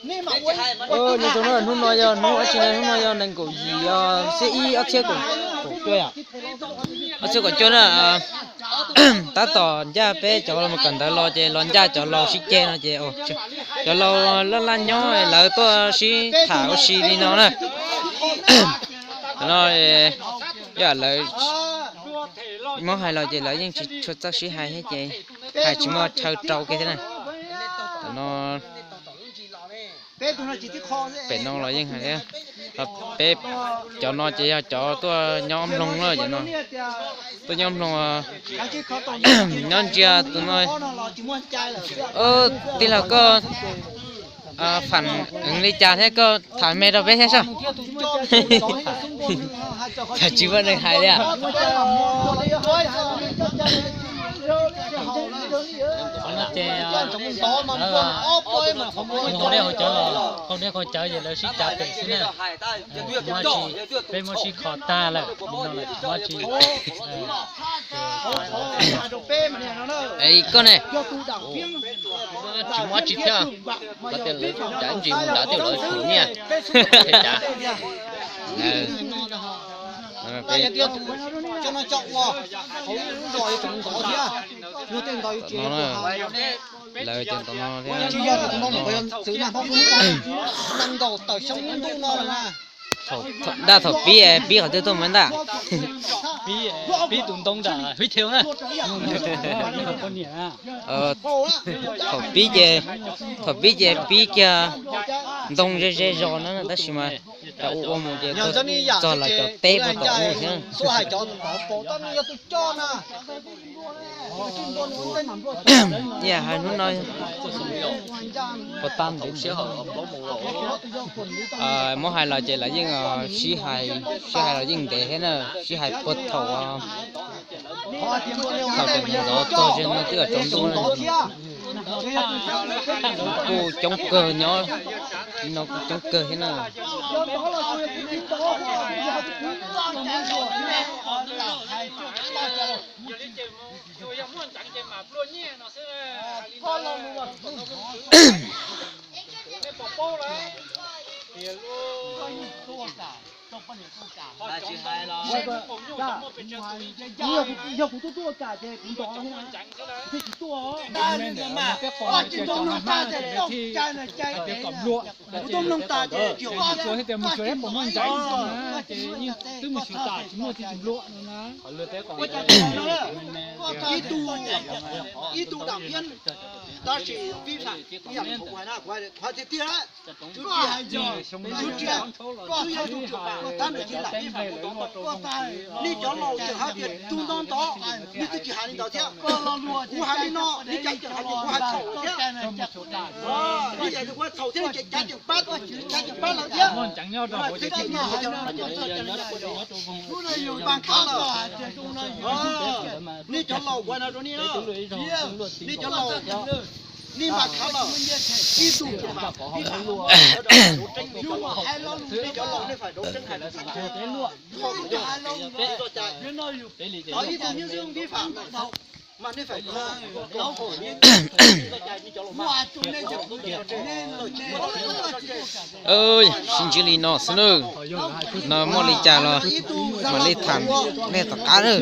Nyob zoo na, hnub no yog hnub dab tsi na? Hnub no yog nees nkaum yim, xiab ib, ob txhiab kaum, kaum cuaj, ob txhiab kaum cuaj na. Tab tom ncaj peb cov mus kawm ntawv los ces los ncaj cov laus sib ceg no ces cov laus laj laj nyob lawv tuaj sib tham ua si li no na. Cov no yog lawv muab hais los ces lawv yeej tsis tshua txawj sib hais thiab ces hais tsis muaj chaw rau kiag thiab na. Tam no pem no los yeej hais thiab. Peb cov no ces yog cov tuaj nyob mloog na, cov no tuaj nyob mloog, nyob ntsia tus no. Tij laug, koj phản ứng li cas thiab, koj tham me rau peb thiab soj. Cas tsis muaj neeg hais li. Qhov no ces mus hauv dej hauv cawv los, hauv dej hauv cawv ces lawv sib cav pem xwb na. Peb muab sib kho tag lawm, no lawm tsis muaj tsi. Koj ne, tsis muaj tsi thiab. Koj tias lawv cav ntsis mus nrad twb lawv tsum nyiaj. Cav lawv cov no thiab. Thaum, daj thaum pib, pib qhov twg tuaj mas ntaj? Pib tus ntoo nram hwv cheu na. Thaum pib ces, thaum pib ces pib kiag ntoo ze ze zos na, tab sis mas ua ua mus ces txog lawv cov teb puag tom ub thiab. Ib yam hais hnub no puas tag ntev ntev. Muab hais los ces lawv yeej sib hais, sib hais los yeej ntev thiab na, sib hais puag thaum, thaum cov niam ntxov txog ze no twb tsaus ntuj na. Kuj coob kawg nyob, no kuj coob kawg thiab na. Yog kuv tuaj tuaj kam ces kuv nrog, kuv thiaj tsis tuaj. Kuv tuaj mloog tas ces, kuv tuaj mloog tas ces, twb mus xyuas tas tsis muaj tsis nplua no na. Ib tug, ib tug đảng viên, tab sis vi phạm, kuv hais tiag tiag, twb yog tus, tab sis lam vi phạm tus tod, nej cov laus tseem hais tias tus ntoo ntov, nej twb tsis hais li ntawd thiab. Kuv hais li no, nej cov tseem hais tias kuv hais txhaum thiab. Nej cov kuv hais txhaum thiab, nej cov cav tseem pab, cav tseem pab lawv thiab. Nej cov laus, kuv hais no rau nej, nej cov laus, nej mam khav lawm. Ib tug, nej cov laus nej phải đấu tranh hais lus. Ib tug, nej vi phạm mas nej phải đấu tranh. Sib ntsib li no xwb nawb. No muaj li cas los mam li tham nej tom qab nawb.